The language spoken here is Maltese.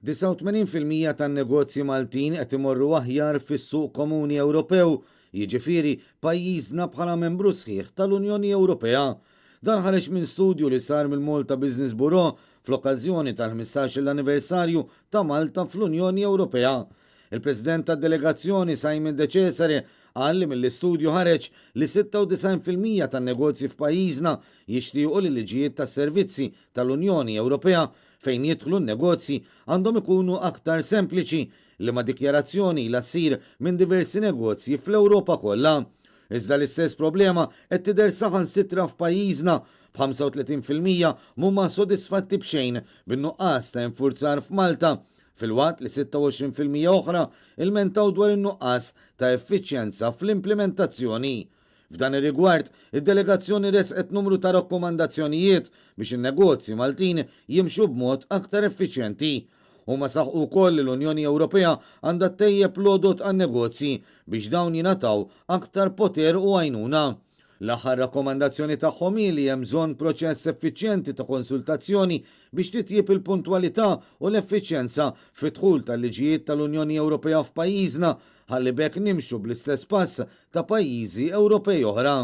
89% tan-negozji Maltin qed imorru aħjar fis-suq komuni Ewropew, jiġifieri pajjiżna bħala membru sħiħ tal-Unjoni Ewropea. Dan ħareġ minn studju li sar mill-Malta Business Bureau fl-okkażjoni tal-15-il anniversarju ta' Malta fl-Unjoni Ewropea. Il-President tad-delegazzjoni Simon De Cesare qal li mill-istudju ħareġ li 96% tan-negozji f'pajjiżna jixtiequ li l-liġijiet tas-servizzi tal-Unjoni Ewropea fejn jidħlu n-negozji għandhom ikunu aktar sempliċi, liema dikjarazzjoni ilha ssir minn diversi negozji fl-Ewropa kollha. Iżda l-istess problema qed tidher saħansitra f'pajjiżna, b'35% mhuma sodisfatti b'xejn bin-nuqqas ta' infurzar f'Malta, filwaqt li 26% oħra ilmentaw dwar in-nuqqas ta' effiċjenza fl-implimentazzjoni. F'dan ir-rigward, id-delegazzjoni ressqet numru ta' rakkomandazzjonijiet biex in-negozji Maltin jimxu b'mod aktar effiċjenti. Huma saħqu wkoll li l-Unjoni Ewropea għandha ttejjeb l-għodod għan-negozji biex dawn jingħataw aktar poter u għajnuna. L-aħħar rakkomandazzjoni tagħhom hi li hemm bżonn proċess effiċjenti ta' konsultazzjoni biex titjieb il puntwalità u l-effiċjenza fid-dħul tal-liġijiet tal-Unjoni Ewropea f'pajjiżna ħalli b'hekk nimxu bl-istess pass ta' pajjiżi Ewropej oħra.